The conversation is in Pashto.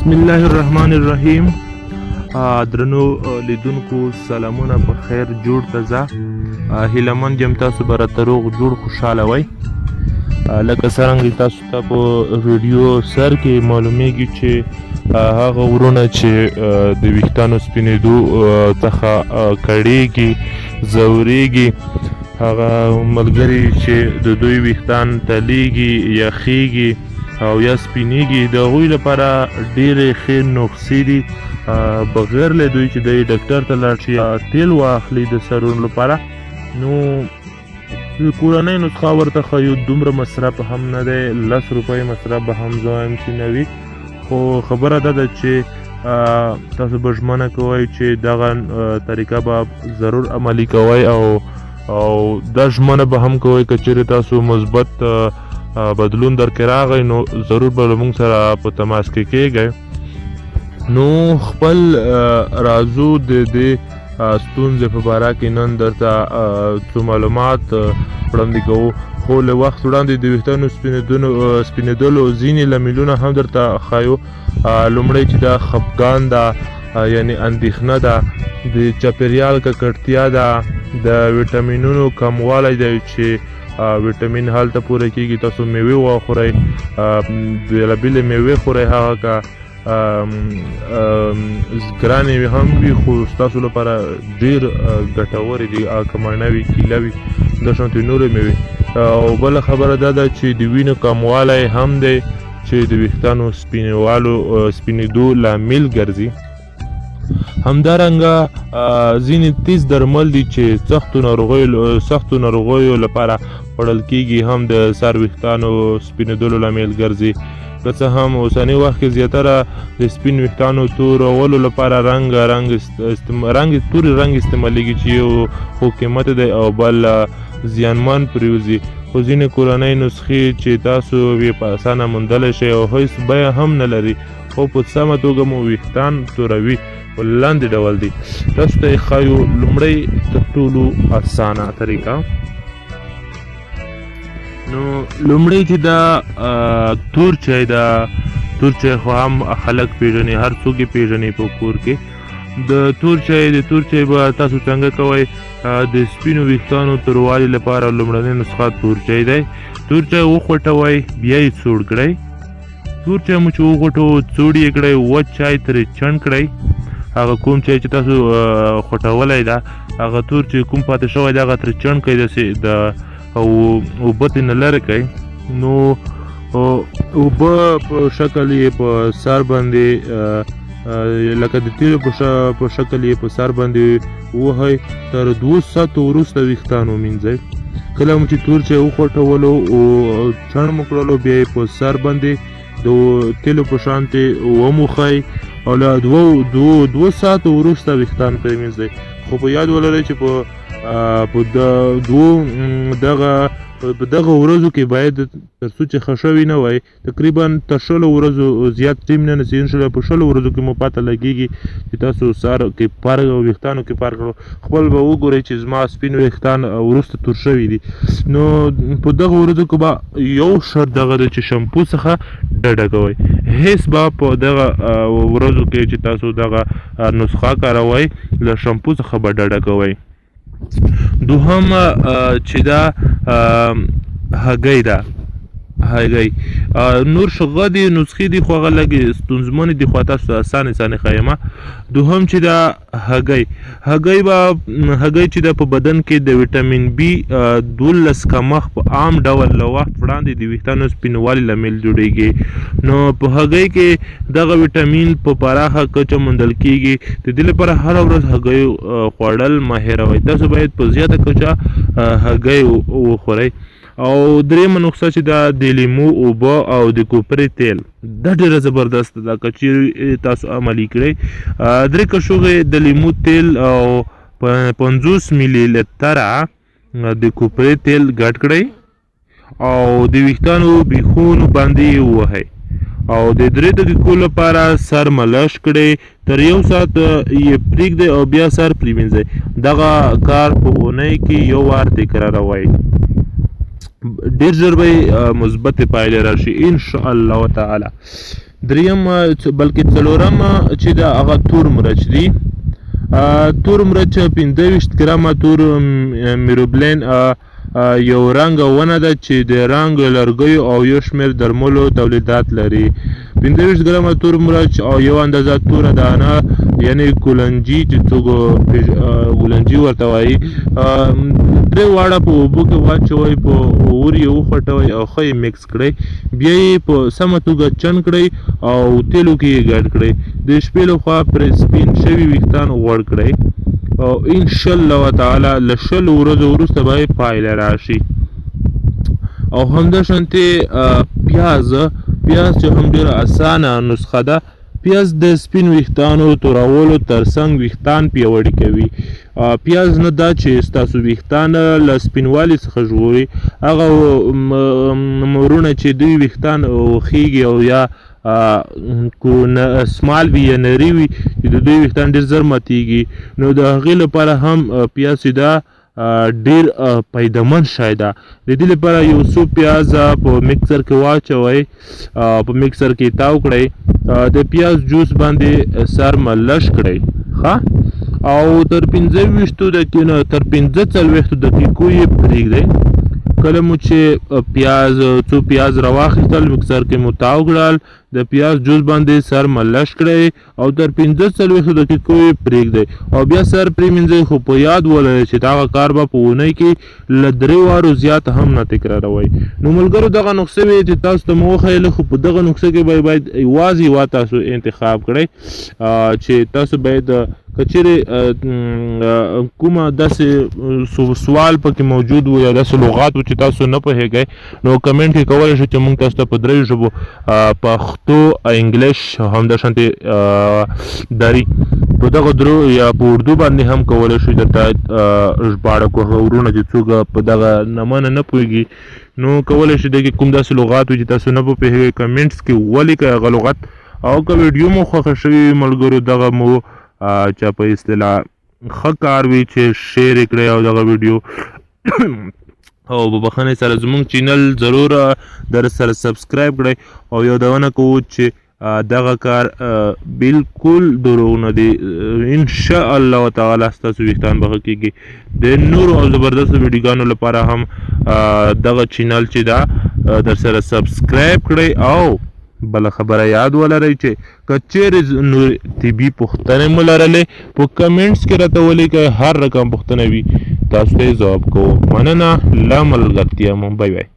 بسم الله الرحمن الرحیم. درنو لیدونکو سلامونه، په خیر جوړ تازه، هیله مند یم تاسو به راته روغ جوړ خوشحاله وئ. لکه څرنګه تاسو ته په ویډیو سر کې معلومیږي چې هغه ورونه چې د ویښتانو سپینېدو څخه کړیږي، ځورېږي، هغه ملګري چې د دوی ویښتان تلیږي، یخیږي او یا سپینیږي، د هغوی لپاره ډېرې ښې نسخې دي. بغیر له دوی چې دی ډاکټر ته لاړ شي، تیل واخلي د سرونو لپاره، نو د کورنۍ نسخه ورته ښیو. دومره مصرف هم نه دی، 10 روپۍ مصرف به هم زه وایم چې نه وي، خو خبره دا ده چې تاسو به ژمنه کوئ چې دغه طریقه به ضرور عملي کوئ، او دا ژمنه به هم کوئ که چېرې تاسو مثبت بدلون درکې راغی نو ضرور به له موږ سره په تماس کې کېږئ. نو خپل رازو د دې ستونزې په باره کې نن درته څو معلومات وړاندې کوو، خو له وخت وړاندې د ویښتانو سپینېدلو ځینې لاملونه هم درته ښایو. لومړی چې دا خپګان ده، یعنی اندېښنه ده، د چاپېریال ککړتیا ده، د ویټامینونو کموالی دی چې ویټامین هلته پوره کېږي. تاسو میوې وخورئ، بېلابېلې میوې خورئ، هغه که ګرانې هم وي خو ستاسو لپاره ډېر ګټورې دي، که مڼه وي، کیله وي، دا شانتې نورې میوې. او بله خبره دا ده چې د وینو کموالی هم دی چې د ویښتانو سپینېدو لامل ګرځي. همدارنګه ځینې تیز درمل دي چې سختو ناروغیو لپاره خوړل کیږي، هم د سر ویښتانو سپینېدلو لامل ګرځي. که څه هم اوسني وخت کې زیاتره د سپین ویښتانو تورولو لپاره تورې رنګ استعمالیږي چې یو خو قیمت دی او بل زیانمن پرېوځي، خو ځینې کورنۍ نسخې چې تاسو یې په اسانه موندلی شئ او هیڅ بیه هم نه لري، خو په سمه توګه مو ویښتان توروي، په لاندې ډول دي. تاسو ته یې ښایو. لومړی تر ټولو اسانه طریقه، نو لومړی چې دا تور چای ده، تور چای خو هم خلک پیژني، هر څوک یې پیژني په کور کې. د تور چای به تاسو څنګه کوئ؟ د سپینو ویښتانو توروالي لپاره لومړنۍ نسخه تور چای دی. تور چای وخوټوئ، بیا یې سوړ کړئ. تور چای مو چې وخوټو، سوړ یې کړئ، وچ چای ترې چڼ کړئ. هغه کوم چای چې تاسو خوټولی ده، هغه تور چای کوم پاتې شوی دی، هغه ترې چڼ کړئ، داسې د او اوبه ترې نه لرې کړئ. نو اوبه په شکل یې په سر باندې، لکه د تیلو په شکل یې په سر باندې ووهئ. تر 2 ساعتو وروسته ویښتان ومینځئ. کله مو چې تور چای وخوټولو او چڼ مو کړلو، بیا یې په سر باندې د تیلو په شان ترې وموښئ او له 2 ساعتو وروسته ویښتان پرېمینځئ. خو په یاد ولرئ چې په دوو، دغه، په دغه ورځو کې باید تر څو چې ښه شوي نه وای، تقریبا تر 20 ورځو زیات ټایم نه نیسي. انشاءالله په 20 ورځو کې مو پته لګېږي چې تاسو سر کې فرق او ویښتانو کې فرق کړو. خپل به وګورئ چې زما سپین ویښتان وروسته تور شوي دي. نو په دغه ورځو کې به یو شرط دغه دی چې شامپو څخه ډډه کوئ. هیڅ به په دغه ورځو کې چې تاسو دغه نسخه کاروئ، له شامپو څخه به ډډه کوئ. دوهم چې دا هګۍ ده، هګۍ نور شغه دي، نسخې دي، خو هغه لږې ستونزمنې دي، خو تاسو ته اسانې اسانې ښایم. دوهم چې دا هګۍ، هګۍ چې دا په بدن کې د ویټامین بي 12 کمښت په عام ډول له وخت وړاندې د ویښتانو سپینوالي لامل جوړیږي. نو په هګۍ کې دغه ویټامین په پراخه کچه موندل کیږي. د دې لپاره هره ورځ هګۍ خوړل مه هېروئ. تاسو باید په زیاته کچه هګۍ وخورئ. او درېیمه نسخه چې دا د لیمو اوبه او د کوپرې تیل، دا ډېره زبردسته ده که چیرې تاسو عملي کړئ. 3 کشوغې د لیمو تیل او 50 ملي لیتره د کوپرې تیل ګډ کړئ او د ویښتانو بیخونو باندې یې ووهئ او د 3 دقیقو لپاره سر ملش کړئ. تر 1 ساعت یې پرېږدئ او بیا سر پرېمینځئ. دغه کار په اونۍ کې یو وار تکراروئ. ډېر ژر به یې مثبتې پایلې راشي ان شاء الله تعالی. دریم بلکې څلورم چې دا هغه تور مرچ دي. تور مرچ 25 ګرامه تور میروبلین یو رنګ ونه ده چې د رنګ، لرګیو او یو شمېر درملو تولیدات لري. 25 ګرامه تور مرچ او یو اندازه توره دانه یعنی کولنجي چې څوک ګلنجي ورته وایي، درې واړه په اوبو کې واچوئ، په اور یې وخوټوئ او ښه یې مکس کړئ. بیا یې په سمه توګه چڼ کړئ او تیلو کې یې ګډ کړئ. د شپې لخوا پرې سپین شوي ویښتان غوړ کړئ او ان شاء الله تعالی له 20 ورځو وروسته به یې پایله راشي. او همدا شانتې پیاز چې هم ډېره اسانه نسخه ده. پیاز د سپین ویښتانو تورولو ترڅنګ ویښتان پیاوړي کوي. پیاز نه دا چې ستاسو ویښتان له سپینوالي څخه ژغوري، هغه وروڼه چې دوی ویښتان وخیږي او یا سمال وي یا نري وي چې د دوی ویښتان ډېر زر ماتیږي، نو د هغې لپاره هم پیاز چې ده ډېر فایدهمند شی ده. د دې لپاره یو څو پیاز په مکسر کې واچوئ، په مکسر کې تاو کړئ، د پیاز جوس باندې سر ملش کړئ، ښه، او تر 25 دقیقو نه تر 45 دقیقو یې پرېږدئ. کله مو چې څو پیاز راواخیستل، مکسر کې مو تاو کړل، د پیاز جوس باندې سر ملش کړئ او تر 45 دقیقو یې پرېږدئ او بیا سر پرېمینځئ. خو په یاد ولرئ چې دغه کار به په اونۍ کې له 3 وارو زیات هم نه تکراروئ. نو ملګرو دغه نسخه وې چې تاسو ته مو وښیله، خو په دغه نسخه کې به باید یوازې یوه تاسو انتخاب کړئ، چې تاسو باید که چېرې کومه داسې سوال پکې موجود و یا داسې لغات و چې تاسو نه پوهېږئ، نو کمنټ کې کولی شئ چې موږ تاسو ته په 3 ژبو پښتو، انګلیش، همدا شانتې دري په دغه درو یا په اردو باندې هم کولی شئ درته ژباړه کړو. هغه وروڼه چې څوک په دغه نمنه نه پوهېږي، نو کولی شئ دې کې کوم داسې لغات وي چې تاسو نه په پوهېږئ، کمنټس کې ولیکئ هغه لغت. او که ویډیو مو خوښه شوې وي ملګرو، دغه مو چا په اصطلاح ښه کار وي چې شیر یې کړئ او دغه ویډیو او په بخښنې سره زموږ چینل ضرور در سره سبسکرایب کړئ. او یادونه کوو چې دغه کار بالکل دروغ نه دی، ان شاء الله تعالی ستاسو ویښتان به ښه کېږي. د نورو او زبردستو ویډیوګانو لپاره هم دغه چینل چې دا در سره سبسکرایب کړئ. او بله خبره یاد ولرئ چې که چیرې نور طبي پوښتنې مو لرلې په کمنټس کې راته ولیکئ، هر رقم پوښتنه وي تاسو ته یې ځواب کوو. مننه له ملګرتیا مو، بای بای.